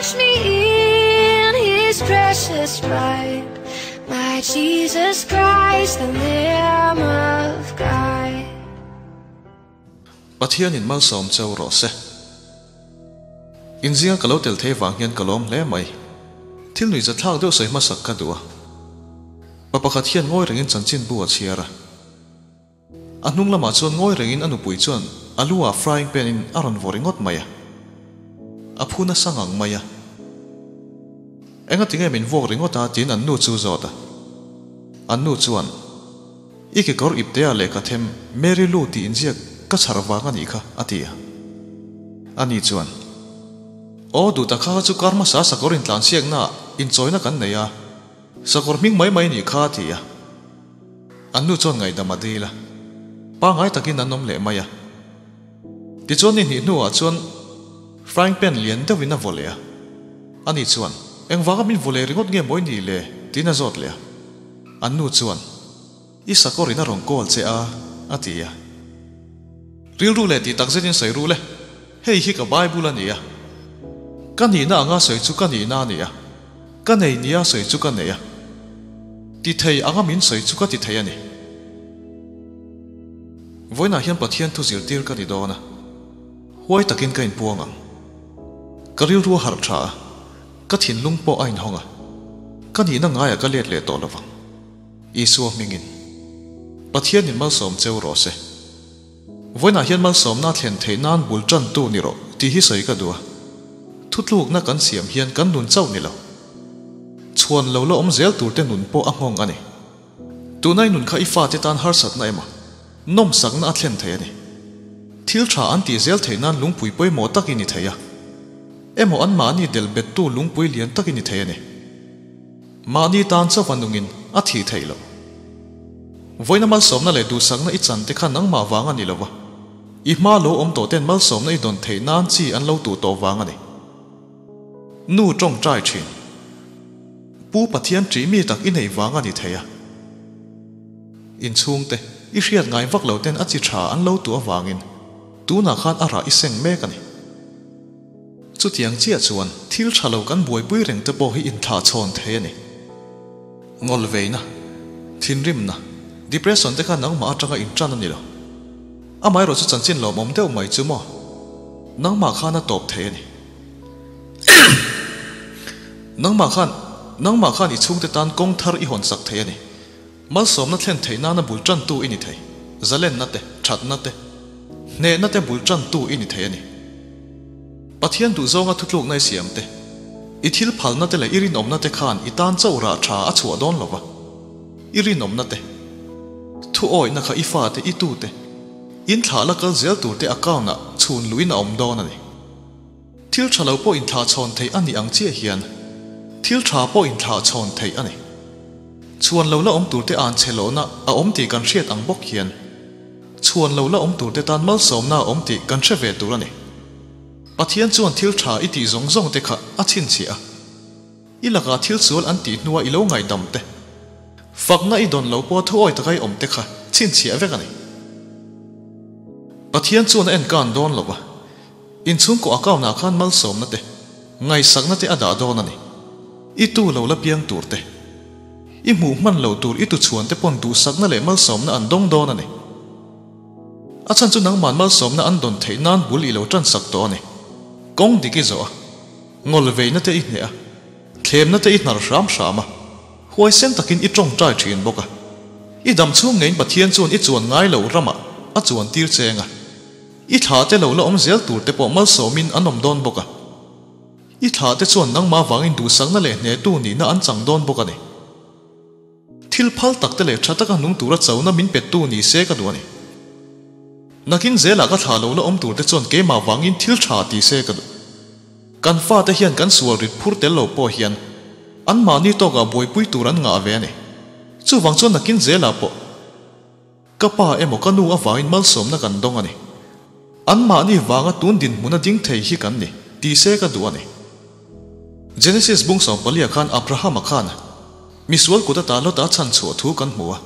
Wash me in His precious blood, my Jesus Christ, the Lamb of God. Pathianin malsawm cheu rawh se. Inzinga ka lo tel thei vang hian ka lawm hle mai. Thil nuihza thlak deuh sawi hmasak ka duh a. Pa pakhat hian ngawi rengin chanchin bu a chhiar a. A hnung lamah chuan ngawi rengin a nupui chuan a lu ah frying pan in a rawn vaw ringawt mai a. A phu nasa ngang mai a. Engatinge min vuak ringawt a tiin an nu chu zawt a. An nu chuan, I kekawr iptea lehkha them Mary Lou tih inziak ka chhar vang a nih kha, a ti a. Ani chuan, Aw duh tak kha chu kar hmasa sakawr intlansiaknaah inchawina kan nei a, sakawr hming mai mai a nih kha, a ti a. An nu chuan ngaihdam a dil a, pangngai takin an awm leh mai a. Tichuan ni hnih hnuah chuan frying pan lian deuhin a vaw leh a. Ani chuan, Engvanga min vaw leh ringawt nge mawi ni le? tiin a zawt leh a. An nu chuan, I sakawr in a rawn call che a, a ti a. Rilru leh tih tak zetin sawi ru le, hei hi ka Bible a ni a. Ka nihna anga sawi chu ka nihna a ni a, ka nei nia sawi chu ka nei a. Ti thei anga min sawi chu ka ti thei a ni. Vawiinah hian Pathian thu zirtir ka ni dawn a, huai takin ka inpuang ang. Ka rilru a harh tha a. Ka thinlung pawh a inhawng a, ka nihna ngaiah ka let leh tawh lo vang. Isua hmingin. Pathianin malsawm cheu rawh se. Vawiinah hian malsawmna a thlen theih nan bul tantu ni rawh tih hi sawi ka duh a. Thutlukna kan siam hian kan nun chauh ni lo. Chhuan lo la awm zel turte nun pawh a nghawng a ni. Tunai nun kha i fate tan harsatna emaw, nawmsakna a thlen thei a ni. Thil tha an tih zel theih nan lungpui pawimawh tak i ni thei a. Emaw anmahni del bettu lungpui lian tak i ni thei a ni. Mahni tan chauha nungin a thih theih loh. Vawiina malsawmna leh duhsakna i chan te kha nangmah vang a ni lo va, i hma lo awm tawh ten malsawmna i dawn theih nan chi an lo tuh tawh vang a ni. Nu tawngtai thin. Pu Pathian ṭih mi tak i neih vang a ni thei a. Inchhungte, i hriat ngai vak lo ten a chi ṭha an lo tuah avangin tunah khan a rah i seng mek a ni. Chutiang chiah chuan thil ṭha lo kan buaipui reng te pawh hi inthlahchhawn thei a ni. Ngawlveina, thinrimna, depression te kha nangmah aṭanga inṭan a ni lo. Amaherawhchu chanchin lawmawm deuh mai chu maw? Nangmah khan a tawp thei a ni. Nangmah khan, nangmah khan i chhungte tan kawng thar i hawn sak thei a ni. Malsawmna thlen theih nana bul tantu i ni thei. Zalenna te, thatna te, hnehna te bul tantu i ni thei a ni. Pathian duhzawnga thutlukna i siam te, i thil phalna te leh i rinawmna te khan i tan chauh rah tha a chhuah dawn lo va. I rinawmna te, thu awihna kha i fate, i tute, in thlah la kal zel turte account ah chhun luhin a awm dawn a ni. Thil tha lo pawh inthlahchhawn theih a nih ang chiah hian thil tha pawh inthlahchhawn theih a ni. Chhuan lo la awm turte an che lohna a awm tih kan hriat ang bawk hian chhuan lo la awm turte tan malsawmna a awm tih kan hre ve tur a ni. Pathian chuan thil tha i tih zawng zawng te kha a chhinchhiah a. I lakah thil sual an tih hnua i lo ngaihdam te, fakna i dawn lo pawh thuawi taka i awm te kha chhinchhiah vek a ni. Pathian chuan a enkan dawn lo va. Inchhungkaw account ah khan malsawmna te, ngaihsakna te a dah dawn a ni. I tu lo la piang tur te, i hmuh hman lo tur i tuchhuan te pawn duhsakna leh malsawmna an dawng dawn a ni. A chhan chu nangman malsawmna an dawn theih nan bul i lo tan sak tawh a ni. Kawng dik i zawh a, ngawl veina te i hneh a, thlemna te i hnar hram hram a, huaisen takin i tawngtai thin bawk a. I dam chhung ngeiin Pathian chuan i chuan ngai lo ramah a chuan tir cheng a. I thla te lo la awm zel tur te pawh malsawmin an awm dawn bawk a. I thla te chuan nangmah vangin duhsakna leh hnehtu nihna an chang dawn bawk a ni. Thil phal tak te leh tha taka nung tura chona min pettu ni se ka duh a ni. Nakin zelah ka thla lo la awm tur te chuan keimah vangin thil tha ti se ka duh. Kan fate hian kan sual rit phur tel lo pawh hian anmahni tawkah buaipui tur an ngah ve a ni. Chuvang chuan nakin zelah pawh. Ka pa emaw ka nu avangin malsawmna kan dawng a ni. Anmahni vanga tun dinhmuna ding thei hi kan ni, ti se ka duh a ni. Genesis bung 14 khan Abrahama khan misual kut ata Lota a chhanchhuah thu kan hmu a.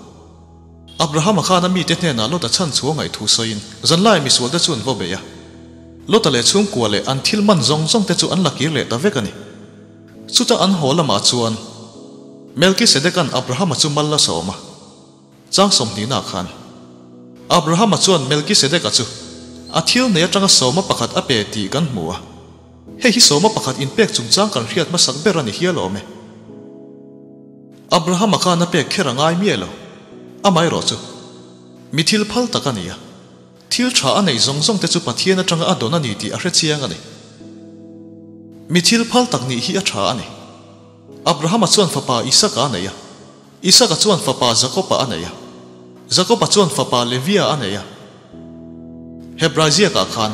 Abrahama khan a mite hnenah Lota chhanchhuah ngaih thu sawiin zanlai misualte chu an va bei a. Lota leh chhungkua leh an thil man zawng zawng te chu an la kir leh ta vek a ni. Chuta an haw lamah chuan Melkisedekan Abrahama chu mal a sawm a, chang sawmhnihnaah khan Abrahama chuan Melkisedeka chu a thil nei atanga sawma pakhat a pe tih kan hmu a. Hei hi sawma pakhat inpek chungchang kan hriat hmasak ber a ni hial awm e. Abrahama khan a pek kher a ngai miah lo. Amaherawh chu, mi thil phal tak a ni a. Thil tha a neih zawng zawng te chu Pathian atanga a dawn a ni tih a hre chiang a ni. Mi thil phal tak nih hi a tha a ni. Abrahama chuan fapa Isaka a nei a. Isaka chuan fapa Jakoba a nei a. Jakoba chuan fapa Levia a nei a. Hebrai ziakah khan,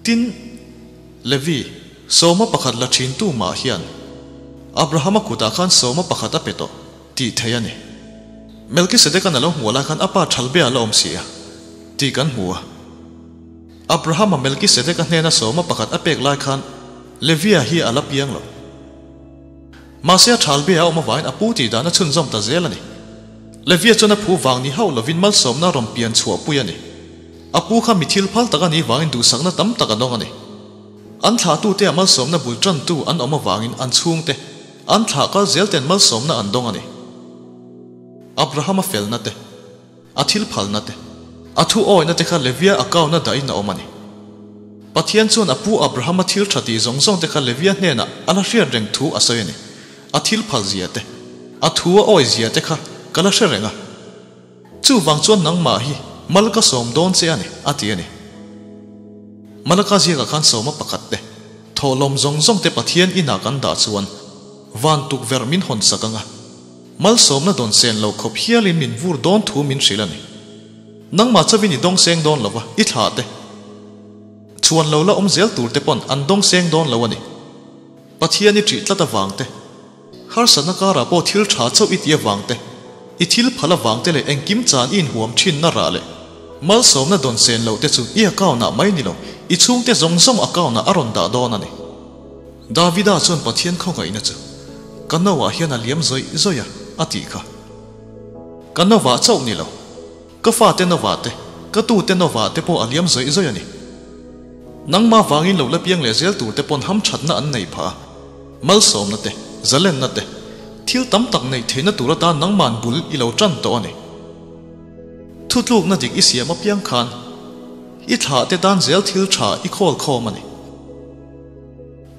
Tin, Levi, sawma pakhat la thintu mah hian Abrahama kutah khan sawma pakhat a pe tawh tih theih a ni. Melkisedekan a lo hmuh lai khan a pa Thalbea a la awm si a tih kan hmu a. Abrahama Melkisedeka hnena sawma pakhat a pek lai khan Levia hi a la piang lo. Mahse a Thalbea a awm avangin a pu tih dan a chhunzawm ta zel a ni. Levia chuan a phu vang ni hauh lovin malsawmna rawn pian chhuahpui a ni. A pu kha mi thil phal tak a nih vangin duhsakna tam tak a dawng a ni. An thlahtute a malsawmna bul tantu an awm avangin an chhungte, an thlah kal zel ten malsawmna an dawng a ni. Abrahama felna te, a thil phalna te, a thu awihna te kha Levia account a dahin a awm a ni. Pathian chuan a pu Abrahama thil tha tih zawng zawng te kha Levia hnenah a la hriat reng thu a sawi a ni. A thil phal zia te, a thu a awih zia te kha ka la hre reng a. Chuvang chuan nangmah hi mal ka sawm dawn che a ni, a ti a ni. Malaka ziakah khan sawma pakhat te, thawhlawm zawng zawng te Pathian inah kan dah chuan van tukverh min hawn sak ang a, malsawmna dawn sen lo khawp hialin min vur dawn thu min hrilh a ni. Nangmah chauhin i dawng seng dawn lo va, i thlah te, chhuan lo la awm zel tur te pawn an dawng seng dawn lo a ni. Pathian i ṭih tlat avang te, Harsatna karah pawh thil tha chauh i ti avang te, i thil phal avang te leh engkim chan i inhuam thinna rah leh malsawmna dawn sen loh te chu i account ah mai ni lo, i chhungte zawng zawng account ah a rawn dah dawn a ni. Davida chuan Pathian khawngaihna chu ka no ah hian a liam zawih zawih a, a tih kha. Ka novah chauh ni lo, ka fate novah te, ka tute novah te pawh a liam zawih zawih a ni. Nangmah vangin lo la piang leh zel tur te pawn hamthatna an nei phah a. Malsawmna te, zalenna te, thil tam tak neih theihna tur atan nangman bul i lo tan tawh a ni. Thutlukna dik i siam apiang khan i thlah te tan zel thil tha i khawl khawm a ni.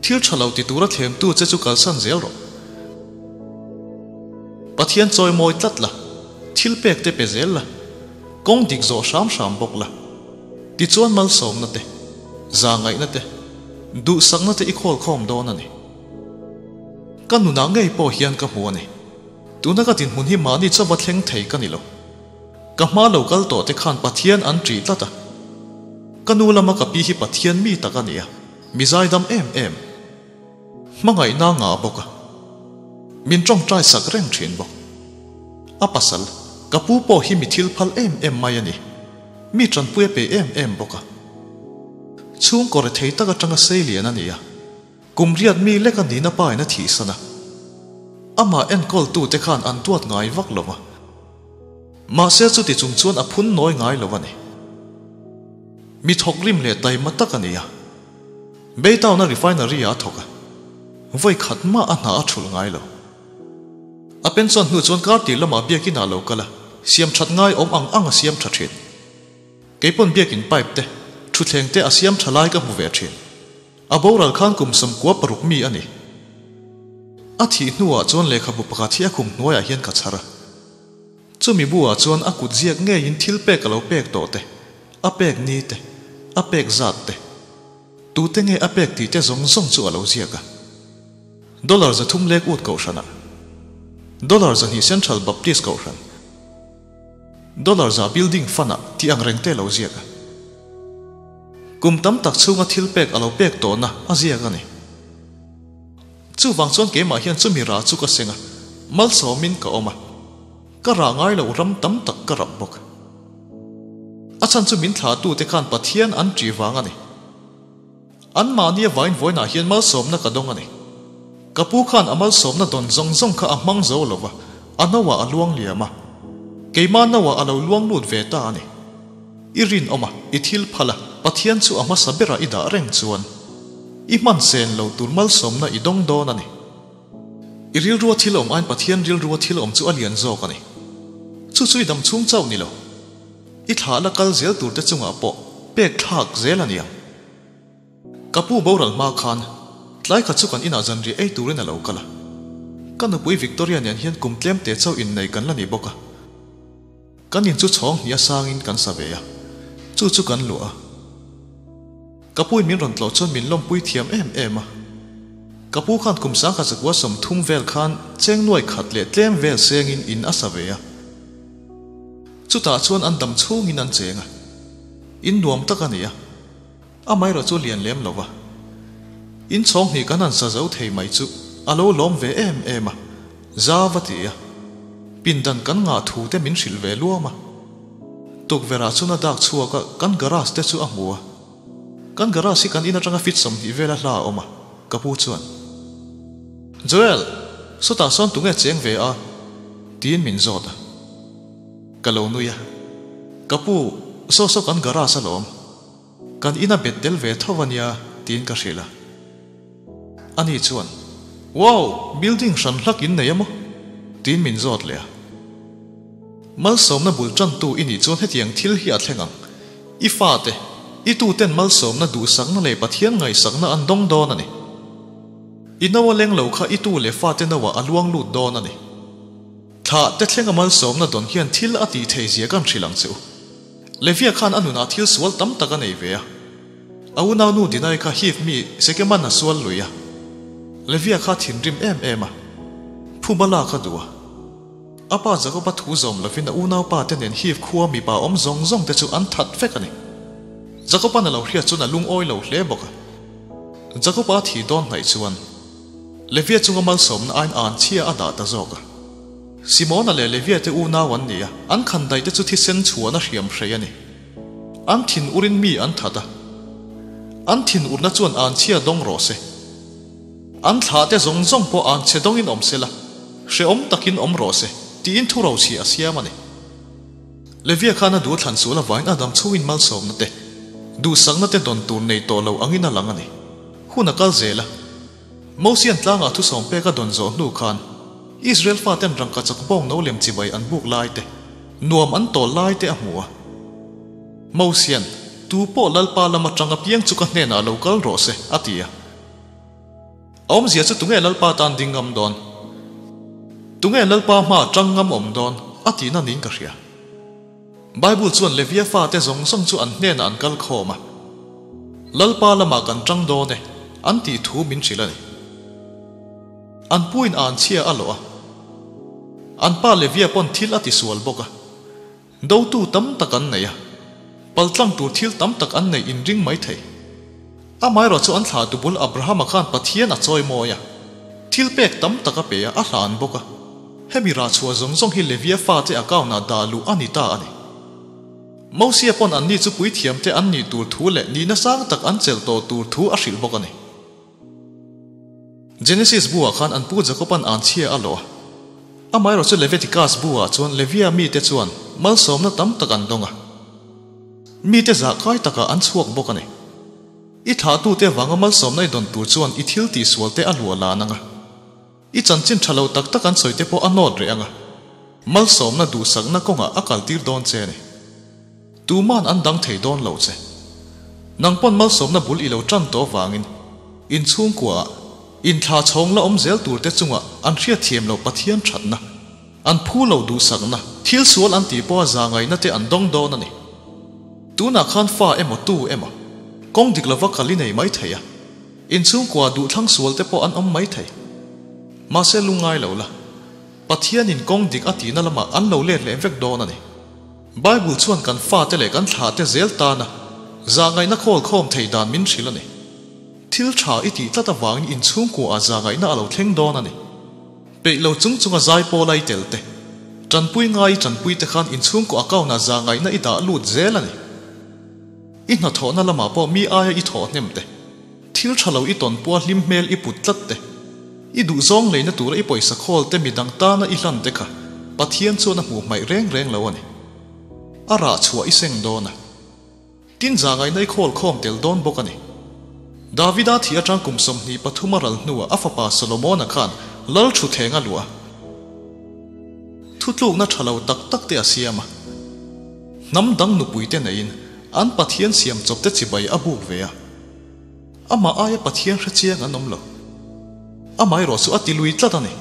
Thil tha lo ti tura thlemtu che chu kalsan zel rawh. Pathian chawimawi tlat la, thil pek te pe zel la, kawng dik zawh hram hram bawk la. Tichuan malsawmna te, zahngaihna te, duhsakna te i khawl khawm dawn a ni. Ka nunah ngei pawh hian ka hmu a ni. Tuna ka dinhmun hi mahni chauva thleng thei ka ni lo. Ka hma lo kal tawh te khan Pathian an ṭih tlat a. Ka nu lama ka pi hi Pathian mi tak a ni a, mi zaidam em em. Hmangaihna ngah bawk a, min ṭawngṭai sak reng ṭhin bawk. A pasal, ka pu pawh hi mi thil phal em em mai a ni. Mi ṭanpui a pe em em bawk a. Chhungkaw rethei tak aṭanga sei lian a ni a, kum riat mi lek a nihna pa in a thihsan a. Amah enkawltute khan an duat ngai vak lo va. Mahse chuti chung chuan a phun nawi ngai lo a ni. Mi thawkrim leh taima tak a ni a. Baytown-a refinery-ah a thawk a, vawi khat mah a hna a thulh ngai lo. A pension hnu chuan kar tir lamah biakin ah lo kal a, siam that ngai awm ang ang a siam tha thin. Keipawn biakin pipe te, thutthleng te a siam tha lai ka hmu ve thin. A boral khan kum 96 mi a ni. A thih hnuah chuan lehkhabu pakhat hi a khum hnuaiah hian ka chhar a. Chumi buah chuan a kut ziak ngeiin thil pek a lo pek tawh te, a pek ni te, a pek zat te, tute nge a pek tih te zawng zawng chu a lo ziak a. Dollar 300 lek ut kohhranah, Dollar 200 Central Baptist kohhran, Dollar 100 building fund-ah tih ang reng te a lo ziak a. Kum tam tak chhunga thil pek a lo pek tawhna a ziak a ni. Chuvang chuan keimah hian chumi rah chu ka seng a, malsawmin ka awm a, ka rah ngai loh ram tam tak ka rap bawk. A chhan chu min thlahtute khan Pathian an ṭih vang a ni. Anmahni avain vawiinah hian malsawmna ka dawng a ni. Ka pu khan a malsawmna dawn zawng zawng kha a hmang zo lo va, a noah a luang liam a. Keimah noah a lo luang lut ve ta a ni. I rinawm a, i thil phal a, Pathian chu a hmasa berah i dah reng chuan. I hman sen lo tur malsawmna i dawng dawn a ni. I rilrua thil awm aiin Pathian rilrua thil awm chu a lian zawk a ni. Chu chu i dam chhung chauh ni lo. I thlah la kal zel turte chungah pawh pek thlak zel a ni ang. Ka pu boral hma khan tlai khat chu kan inah zanriah ei turin a lo kal a. Ka nupui Victoria nen hian kum tlem te chauh innei kan la ni bawk a. Kan in chu chhawng hnih a sangin kan sa ve a, chu chu kan luah a. Ka puin min rawn tlawh chuan min lawmpui thiam em em a. Ka pu khan kum sangkhat zakua 30 vel khan cheng nuai khat leh tlem vel sengin in a sa ve a. Chutah chuan an dam chhungin an cheng a. In nuam tak a ni a. Amaherawh chu lian lem lo va. In chhawng hnih kan han sa zo thei mai chu a lo lawm ve em em a, za va ti a. Pindan kan ngah thu te min hrilh ve luam a. Tukverh ah chuan a dak chhuak a, kan garage te chu a hmu a. Kan garage hi kan in atanga feet 20 vela hla a awm a, ka pu chuan. Joel, sawtah sawn tunge cheng ve a? tiin min zawt a. Ka lo nui a. Ka pu, saw saw kan garage alawm. Kan ina bet tel ve tho ania tiin ka hrilh a. Ani chuan, Wow! Building hran hlak in nei a maw? tiin min zawt leh a. Malsawmna bul tantu i nih chuan hetiang thil hi a thleng ang. I fate, i tuten malsawmna duhsakna leh Pathian ngaihsakna an dawng dawn a ni. I no a leng lo kha i tu leh fate no ah a luang lut dawn a ni. Thlah te thlenga malsawmna dawn hian thil a tih thei zia kan hrilh ang che u. Levia khan a nunah thil sual tam tak a nei ve a. A unaunu Dinai kha Hiv mi Sekeman a sual lui a. Levia kha thinrim em em a. Phuba lak a duh a. A pa Jakoba thu zawm lovin a unaupa te nen Hiv khua mipa awm zawng zawng te chu an that vek a ni. Jakoban a lo hriat chuan a lungawi lo hle bawk a. Jakoba a thih dawn hnaih chuan Levia chunga malsawmna aiin anchhia a dah ta zawk a. Simona leh Levia te unau an ni a, an khandaih te chu thisen chhuan a hriam hrei a ni. An thin urin mi an that a, an thin urna chuan anchhia dawng rawh se. An thlah te zawng zawng pawh anchhe dawngin awm se la, hrehawm takin awm rawh se, tiin thu rochhi a siam a ni. Levia khan a duh thlan sual avangin a dam chhungin malsawmna te, duhsakna te dawn tur nei tawh lo angin a lang a ni. Hun a kal zel a. Mosian tlangah thusawm pek a dawn zawh hnu khan Israel faten rangkachak bawng no lem chibai an buk lai te, nuam an tawl lai te a hmu a. Mosian, Tu pawh Lalpa lam atang apiang chu ka hnenah lo kal rawh se, a ti a. A awmzia chu tunge Lalpa tan ding ngam dawn? Tunge Lalpa hma tang ngam awm dawn? a tihna niin ka hria. Bible chuan Levia fate zawng zawng chu an hnenah an kal khawm a, Lalpa lamah kan tang dawn e, an tih thu min hrilh a ni. An puin a anchhia a lawh a, an pa Levia pawn thil a tisual bawk a, dotu tam tak an nei a, paltlang tur thil tam tak an neih inring mai thei. Amaherawh chu an thlahtu bul Abrahama khan Pathian a chawi mawi a, thil pek tam tak a pe a, a hlan bawk a. Hemi rah chhuah zawng zawng hi Levia fate account ah dah luh a ni ta a ni. Mosia pawn anni chu puithiamte an nih tur thu leh nihna sang tak an chelh tawh tur thu a hrilh bawk a ni. Genesis bu ah khan an pu Jakoban anchhia a lawh a. Amaherawh chu Leviticus bu ah chuan Levia mite chuan malsawmna tam tak an dawng a. Mite zah kai takah an chhuak bawk a ni. I thlahtute avanga malsawmna i dawn tur chuan i thil tihsualte a luah lan ang a. I chanchin tha lo tak tak an sawi te pawh a nawt reh ang a. Malsawmna duhsakna kawngah a kaltir dawn che a ni. Tuman an dang thei dawn lo che. Nang pawn malsawmna bul i lo tan tawh avangin inchhungkuaah inthla chhawng la awm zel turte chungah an hriatthiam loh Pathian thatna, An phu lo duhsakna, thil sual an tih pawha za ngaihna te an dawng dawn a ni. Tunah khan fa emaw tu emaw, kawng dik lova kal i nei mai thei a, inchhungkua duhthlang sual te pawh an awm mai thei. Mahse lungngai lo la, Pathianin kawng dik a tihna lamah an lo let leh vek dawn a ni. Bible chuan kan fate leh kan thlahte zel tana za ngaihna khawl khawm thei dan min hrilh a ni. Thil tha i tih tlat avangin inchhungkuaah za ngaihna a lo thleng dawn a ni. Peih lo chung chunga zai pawl a i tel te, tanpui ngai i tanpui te khan inchhungkaw account ah za ngaihna i dah lut zel a ni. I hnathawhna lamah pawh mi aia i thawh hnem te, thil tha lo i tawn pua hlim hmel i put tlat te, i duhzawng leina tura i pawisa khawl te midang tana i hlan te kha Pathian chuan a hmuh hmaih reng reng lo a ni. A rah chhuah i seng dawn a. Tin za ngaihna i khawl khawm tel dawn bawk a ni. Davida thih atang kum 23 a ral hnuah a fapa Solomona khan lal thutthleng a luah a. Thutlukna tha lo tak tak te a siam a. Hnam dang nupui te neiin an Pathian siam chawp te chibai a buk ve a. Amah aia Pathian hre chiang an awm lo. Amaherawh chu a ti lui tlat a ni.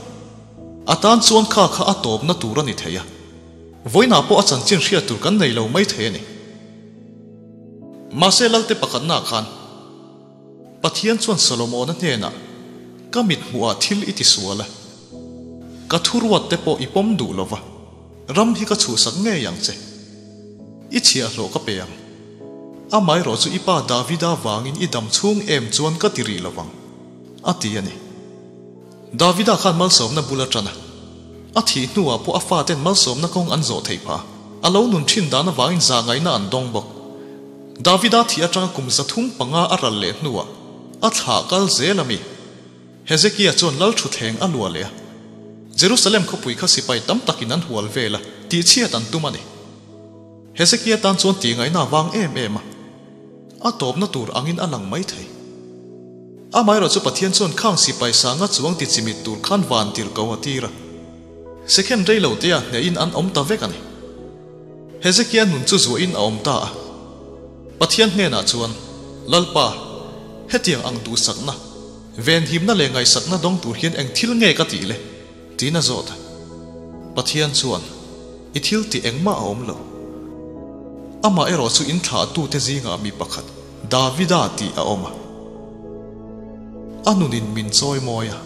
A tan chuan kha kha a tawpna tur a ni thei a. Vawiinah pawh a chanchin hriat tur kan nei lo mai thei a ni. Mahse Lalte pakhatnaah khan Pathian chuan Solomona hnenah, Ka mithmuhah thil i tisual a, ka thuruat te pawh i pawm duh lo va, ram hi ka chhuhsak ngei ang che. I chhiahhlawh ka pe ang. Amaherawh chu i pa Davida vangin i dam chhung em chuan ka ti rih lo vang, a ti a ni. Davida khan malsawmna bul a tan a, a thih hnuah pawh a faten malsawmna kawng an zawh theih phah. A lo nun thin dan avangin zahngaihna an dawng bawk. Davida thih atanga kum 305 a ral leh hnuah a thlah kal zel a mi. Hezekia chuan lal thutthleng a luah leh a. Jerusalem khawpui kha sipai tam takin an hual vel a, tihchhiat an tum a ni. Hezekia tan chuan tihngaihna a vang em em a. A tawpna tur angin a lang mai thei. Amaherawh chu Pathian chuan khang sipai sanga chuang ti chimit tur khan van tir ko a tir a. Second rei lo tea hnehin an awm ta vek a ni. Hezekia nun chu zuahin a awm ta a. Pathian hnenah chuan, Lalpa, hetiang ang duhsakna, venhimna leh ngaihsakna dawng tur hian eng thil nge ka tih le? Tiin a zawt a. Pathian chuan, I thil tih engmah a awm lo. Amah erawh chu in thlahtute zingah mi pakhat, Davida tih a awm a. A nunin min chawi mawi a.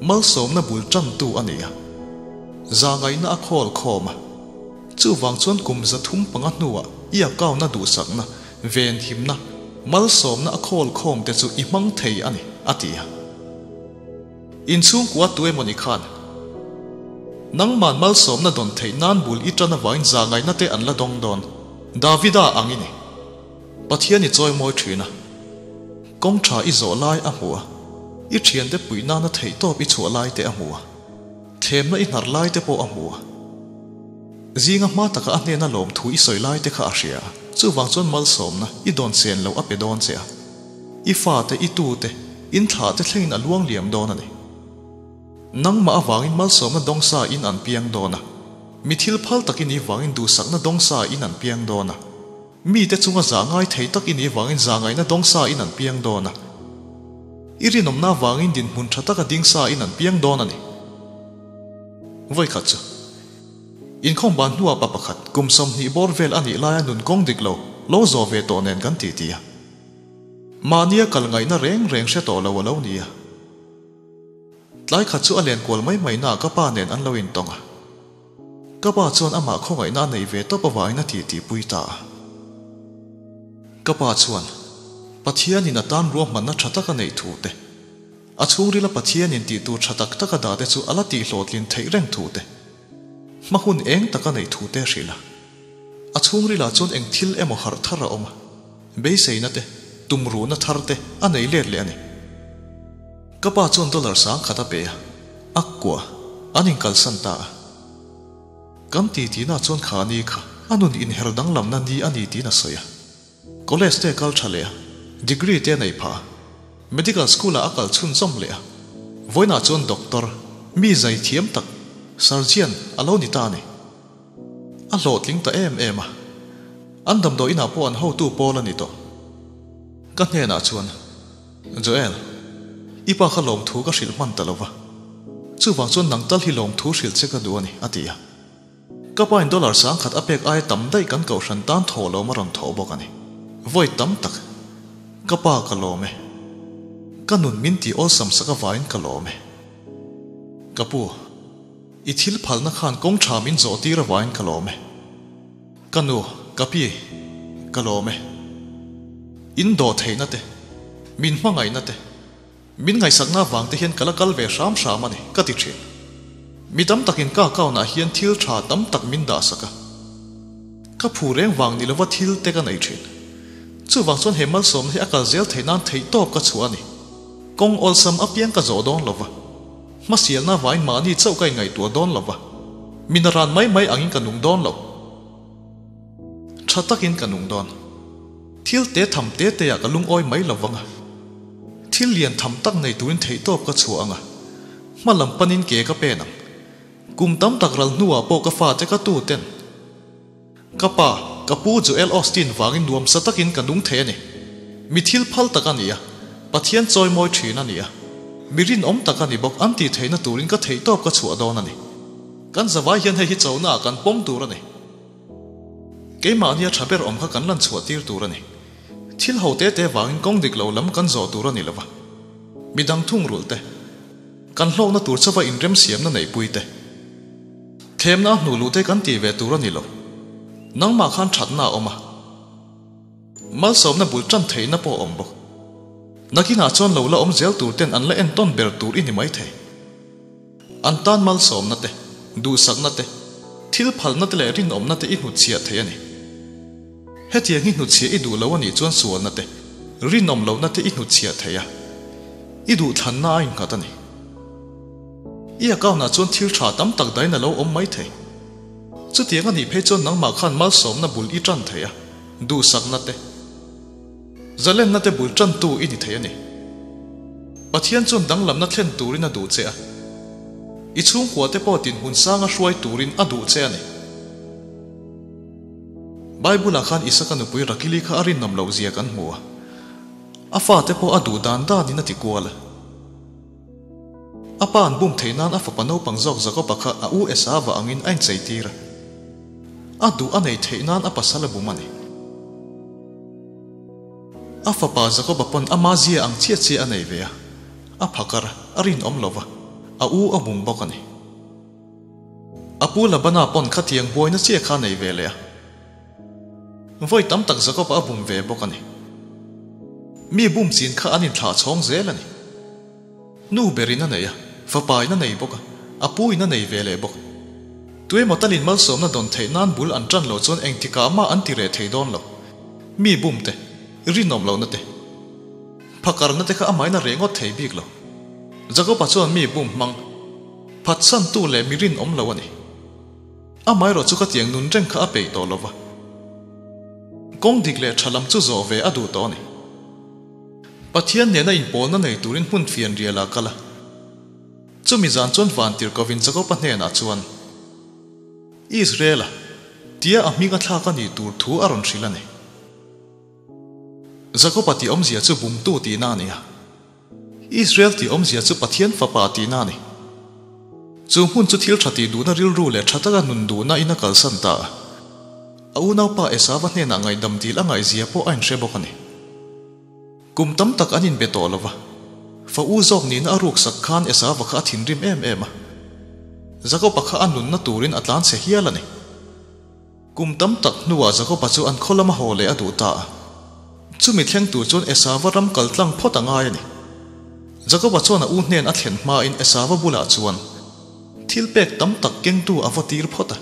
Malsawmna bul tantu a ni a. Zahngaihna a khawl khawm a. Chuvang chuan kum 305 hnuah i account-a duhsakna, venhimna, malsawmna a khawl khawm te chu i hmang thei a ni, a ti a. Inchhungkua tu emawni khan nangman malsawmna dawn theih nan bul i tan avangin zahngaihna te an la dawng dawn. Davida ang i ni. Pathian i chawi mawi thin a. Kawng tha i zawh lai a hmu a. I thiante puih nana theih tawp i chhuah lai te a hmu a. Thlemna i hnar lai te pawh a hmu a. Zinga hma taka a hnena lawm thu i sawi lai te kha a hria a. Chuvang chuan malsawmna i dawn sen loh a pe dawn che a. I fate, i tute, in thlahte thlengin a luang liam dawn a ni. Nangmah avangin malsawmna dawngsa in an piang dawn a. Mi thil phal tak i nih vangin duhsakna dawngsa in an piang dawn a. Mite chunga zah ngai thei tak i nih vangin zahngaihna dawngsa in an piang dawn a. I rinawmna avangin dinhmun tha taka dingsa in an piang dawn a ni. Vawikhat chu. Inkhawm ban hnuah pa pakhat kum 20 bawr vel a nih laia nun kawng dik lo, lo zawh ve tawh nen kan titi a. Mahnia kal ngaihna reng reng hre tawh lo a lo ni a. Tlai khat chu a len kual mai mai naah ka pa nen an lo intawng a. Ka pa chuan amah khawngaihna a nei ve tawp avangin a titipui ta a. Ka pa chuan Pathianin a tan ruahmanna tha tak a neih thu te, a chhungrila Pathianin tih tur tha tak tak a dah te chu a la tihhlawhtlin theih reng thu te, hma hun eng tak a neih thu te a hrilh a. A chhungrilah chuan eng thil emaw harh thar a awm a. Beiseina te, tumruhna thar te a nei let leh a ni. Ka pa chuan dollar 10,000 a pe a, a kua an inkalsan ta a. Kan titi-na chuan kha ni kha a nun inher danglamna ni a ni tiin a sawi a. College te a kal tha leh a, degree te a nei phah a. Medical school-ah a kal chhunzawm leh a. Vawiinah chuan doctor, mi zai thiam tak, surgeon a lo ni ta a ni. A hlawhtling ta em em a. An damdawi inah pawh an hotu pawl a ni tawh. Ka hnenah chuan, Joel, i pa kha lawmthu ka hrilh hman ta lo va. Chuvang chuan nang tal hi lawmthu hrilh che ka duh a ni, a ti a. Ka pain dollar 10,000 a pek aia tam daih kan kohhran tan thaw lo ma rawn thawh bawk a ni. Vawi tam tak, ka pa ka lawm e. Ka nun min tih awlsam sak avangin ka lawm e. Ka pu. I thil phalna khan kawng tha min zawh tir avangin ka lawm e. Ka nu, ka pi, ka lawm e. In dawh theihna te, min hmangaihna te, min ngaihsakna avang te hian ka la kal ve hram hram a ni, ka ti thin. Mi tam takin ka account ah hian thil tha tam tak min dah sak a. Ka phu reng vang ni lova thil te ka nei thin. Chuvang chuan he malsawmna hi a kal zel theih nan theihtawp ka chhuah a ni. Kawng awlsam apiang ka zawh dawn lova. Hmasialna vain mahni chauh ka inngaihtuah dawn lo va, mi naran mai mai angin ka nung dawn lo. Tha takin ka nung dawn. Thil te tham te te ah ka lungawi mai lo vang a. Thil lian tham tak nei turin theihtawp ka chhuah ang a, hma lam panin ke ka pen ang. Kum tam tak ral hnuah pawh ka fate ka tu ten. Ka pa, ka pu Joel Osteen vangin nuamsa takin ka nung thei a ni. Mi thil phal tak a ni a, Pathian chawimawi thin a ni a, mi rinawm tak a ni bawk an tih theihna turin ka theihtawp ka chhuah dawn a ni. Kan zavai hian hei hi chonaah kan pawm tur a ni. Keimahnia tha ber awm kha kan lan chhuah tir tur a ni. Thil ho te te vangin kawng dik lo lam kan zawh tur a ni lova. Midang thungrulh te, kan hlawkna tur chauha inremsiamna neihpui te, thlemna a hnuh luh te kan tih ve tur a ni lo. Nangmah khan thatna a awm a, malsawmna bul tan theihna pawh a awm bawk. Nakinah chuan lo la awm zel tur ten an la entawn ber tur i ni maithei. An tan malsawmna te, duhsakna te, thil phalna te leh rinawmna te i hnutchhiah thei a ni. Hetiang hi hnutchhiah i duh lo a nih chuan sualna te, rinawm lohna te i hnutchhiah thei a, i duhthlanna a innghat a ni. I account ah chuan thil tha tam tak dain a lo awm mai thei. Chutiang a nih phei chuan nangmah khan malsawmna bul i tan thei a, duhsakna te, Zalenna te bul tantu i ni thei a ni. Pathian chuan danglamna thlen turin a duh che a. I chhungkua te pawh dinhmun sanga hruai turin a duh che a ni. Bible-ah khan Isaka nupui Rakili kha a rinawm loh zia kan hmu a. A fate pawh a duh dan danin a ti kual a. A pa an bum theih nan a fapa naupang zawk Jakoba kha a u Esava angin a incheitir a. A duh a nei theih nan a pasal a bum a ni. A fapa Jakoba pawn ama zia ang chiah chiah a nei ve a, a phakar a, a rinawm lo va, a u a bum bawk a ni. A pu Labana pawn khatiang buaina chiah kha a nei ve leh a. Vawi tam tak Jakoba a bum ve bawk a ni. Mi bum chin kha an inthlah chhawng zel a ni. Nu berin a nei a, fapa in a nei bawk a, a pu in a nei ve leh bawk. Tuemaw talin malsawmna dawn theih nan bul an tan lo chuan engtikah mah an ti reh thei dawn lo. Mi bum te, rinawm lohna te, phakarna te kha amahin a reh ngawt thei bik lo. Jakoba chuan mi bum hmang, phatsantu leh mi rinawm lo a ni. Amaherawh chu ka tiang nun reng kha a peih tawh lo va. Kawng dik leh tha lam chu zawh ve a duh tawh a ni. Pathian nena inpawlna nei turin hmun fian rial ah kal a. Chumi zan chuan vantir kovin Jakoba hnenah chuan, Israel-a, tia a hming a thlak a nih tur thu a rawn hrilh a ni. Jakoba tih awmzia chu bumtu tihna a ni a. Israel tih awmzia chu Pathian fapa tihna a ni. Chu hmun chu thil tha tih duhna rilru leh tha taka nun duhna in a kalsan ta a. A unaupa Esava hnenah ngaihdam dil a ngaihzia pawh a inhre bawk a ni. Kum tam tak an inbe tawh lo va, fa u zawk nihna a ruksak khan Esava kha a thinrim em em a. Jakoba kha a nunna turin a tlanchhe hial a ni. Kum tam tak hnuah Jakoba chu an khaw lama haw leh a duh ta a. Chumi thleng tur chuan Esava ram kal tlang phawt a ngai a ni. Jakoba chuan a u hnen a thlen hmain Esava bulah chuan thil pek tam tak kengtu a va tir phawt a.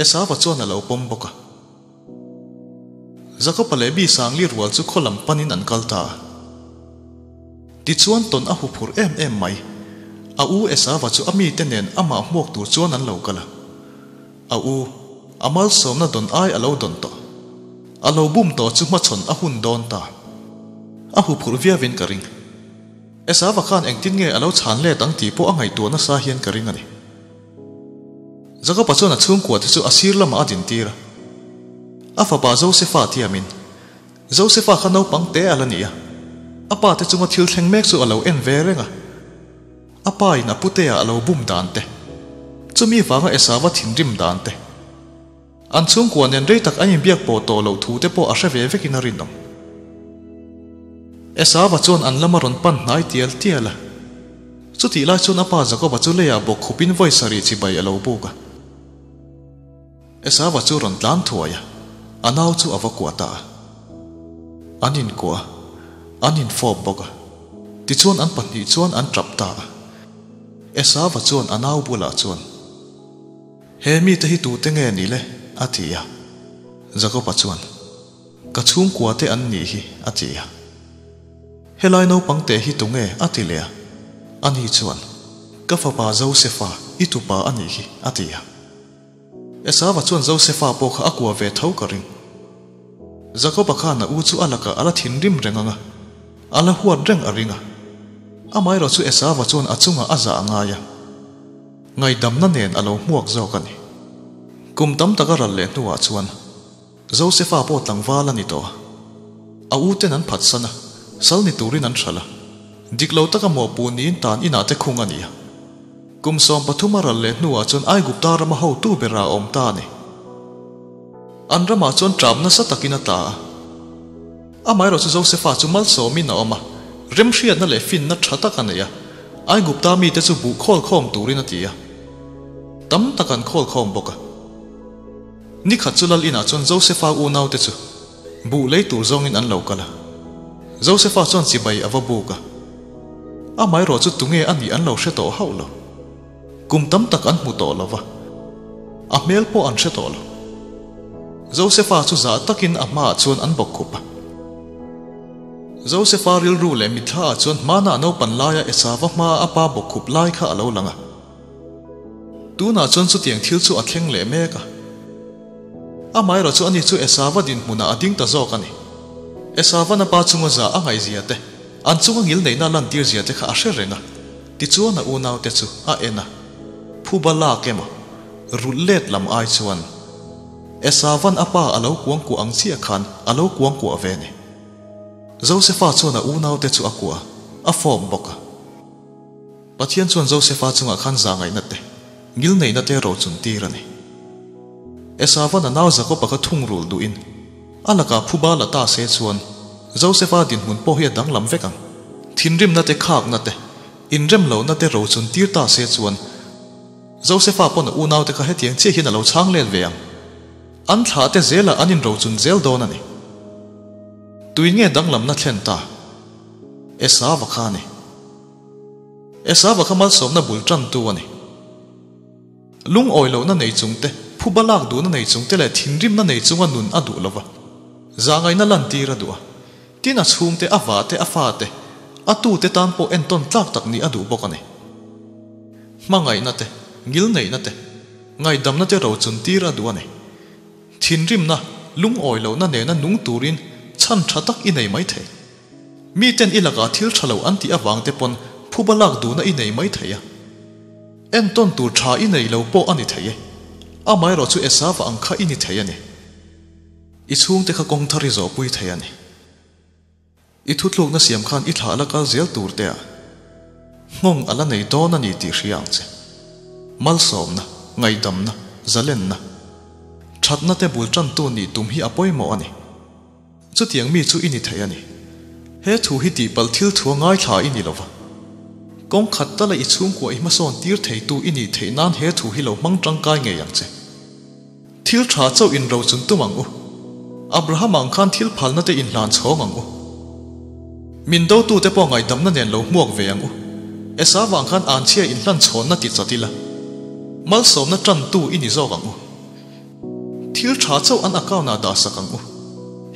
Esava chuan a lo pawm bawk a. Jakoba leh mi Sangli rual chu khaw lam panin an kal ta a. Tichuan tawn a hu phur em em mai. A u Esava chu a mite nen amah hmuak tur chuan an lo kal a. A u, a malsawmna dawn ai a lo dawn tawh. A lo bum tawh chu hmachhawn a hun dawn ta. A hu phurh viauin ka ring. Esava khan engtin nge a lo chhan let ang tih pawh a ngaihtuah nasa hian ka ring a ni. Jakoba chuan a chhungkua te chu a sir lamah a dintir a. A fapa Josefa tiamin, Josefa kha naupang te a la ni a, a pa te chunga thil thleng mek chu a lo en ve reng a. A pa in a putea a lo bum dan te, chumi vanga Esava thinrim dan te, an chhungkua nen rei tak an inbiak pawh tawh loh thu te pawh a hre ve vekin a rinawm. Esava chuan an lama rawn pan hnai tial tial a. Chutih lai chuan a pa Jakoba chu leiah bawk khupin vawi sarih chibai a lo buk a. Esava chu rawn tlan thuai a, a nau chu a va kuah ta a. An inkuah a, an infawp bawk a. Tichuan an pahnih chuan an tap ta a. Esava chuan a nau bulah chuan, He mite hi tute nge ni le? a ti a. Jakoba chuan, Ka chhungkua te an nih hi, a ti a. Helai naupang teh hi tunge? a ti leh a. Ani chuan, Ka fapa Josefa, i tupa a nih hi, a ti a. Esava chuan Josefa pawh kha a kua ve tho ka ring. Jakoba khan a u chu a lakah a la thinrim reng ang a. A la huat reng a ring a. Amaherawh chu Esava chuan a chungah a zah a ngai a. Ngaihdamna nen a lo hmuak zawk a ni. Kum tam tak a ral leh hnuah chuan Josefa pawh tlangval a ni tawh a. A u ten an phatsan a, sal ni turin an hralh a. Dik lo taka mawhpuh niin tan inah te khung a ni a. Kum 13 a ral leh hnuah chuan Aigupta rama hotu bera a awm ta a ni. An ramah chuan ṭap nasa takin a tla a. Amaherawhchu Josefa chu malsawmin a awm a, remhriatna leh finna ṭha tak a nei a, Aigupta mite chu buh khawl khawm turin a ti a. Tam tak an khawl khawm bawk a. Ni khat chu lal inah chuan Josefa unaute chu buh lei tur zawngin an lo kal a. Josefa chuan chibai a va buk a. Amaherawhchu tunge a nih an lo hre tawh hauh lo. Kum tam tak an hmu tawh lo va, a hmel pawh an hre tawh lo. Josefa chu zah takin a hmaah chuan an bawk khup a. Josefa rilru leh mitthla ah chuan hmana a naupan laia Esava hmaa a pa bawk khup lai kha a lo lang a. Tunah chuan chutiang thil chu a thleng leh mek a. Amaherawh chu ani chu Esava dinhmunah a ding ta zawk a ni. Esavan a pa chunga zah a ngaihzia te, an chunga ngilneihna a lantir zia te kha a hre reng a. Tichuan a unaute chu a en a, phuba lak emaw, rulh let lam ai chuan Esavan a pa a lo kuang kuah ang chiah khan a lo kuang kuah ve ni. Josefa chuan a unaute chu a kuah a, a fawp bawk a. Pathian chuan Josefa chungah khan zahngaihna te, ngilneihna te rochun tir a ni. Esavan a nau Jakob-a kha thungrul duhin a lakah phuba la ta se chuan Josefa dinhmun pawh hi a danglam vek ang. Thinrimna te khakna te, inremlohna te rochun tir ta se chuan Josefa pawn a unaute kha hetiang chiah hian a lo chhang let ve ang. An thlah te zelah an inrochun zel dawn a ni. Tui nge danglamna thlen ta? Esava kha a ni. Esava kha malsawmna bul tantu a ni. Lungawi lohna nei chung te, phuba lak duhna nei chung te leh thinrimna nei chunga nun a duh lova, zahngaihna lantir a duh a. Tin a chhungte, a vahte, a fate, a tute tan pawh entawn tlak tak nih a duh bawk a ni. Hmangaihna te, ngilneihna te, ngaihdamna te rochun tir a duh a ni. Thinrimna, lungawi lohna nena nung turin chhan tha tak i nei mai thei. Miten i lakah thil tha lo an tih avang te pawn phuba lak duhna i nei mai thei a. Entawn tur tha i nei lo pawh a ni thei e. Amaherawh chu Esava ang kha i ni thei a ni. I chhungte kha kawng thar i zawhpui thei a ni. I thutlukna siam khan i thlah la kal zel tur te ah nghawng a la nei dawn a ni tih hria ang che. Malsawmna, ngaihdamna, zalenna, thatna te bul tantu nih tum hi a pawimawh a ni. Chutiang mi chu i ni thei a ni. He thu hi tihpalh thil thua ngaithla i ni lova. Kawng khat tala i chhungkua i hmasawn tir theitu i nih theih nan he thu hi lo hmang tangkai ngei ang che. Thil tha chauh in ro chun tum ang u. Abraham ang khan thil phalna te in hlan chhawng ang u. Min dotute pawh ngaihdamna nen lo hmuak ve ang u. Esau ang khan anchhia in hlan chhawnna ti chat ila. Malsawmna tantu i ni zawk ang u. Thil tha chauh an account ah dah sak ang u.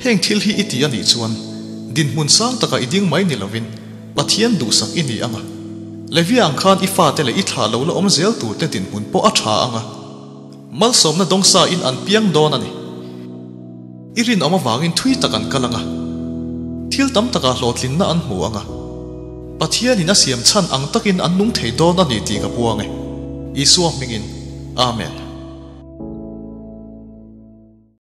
Heng thil hi i ti a nih chuan dinhmun sang takah i ding mai ni lovin Pathian duhsak i ni ang a. Levia ang khan i fate leh i thlah lo la awm zel turte dinhmun pawh a tha ang a. Malsawmna dawngsa in an piang dawn a ni. I rinawm avangin thui tak an kal ang a. Thil tam takah hlawhtlinna an hmu ang a. Pathianin a siam chhan ang takin an nung thei dawn a ni tih ka puang e. Isua hmingin. Amen.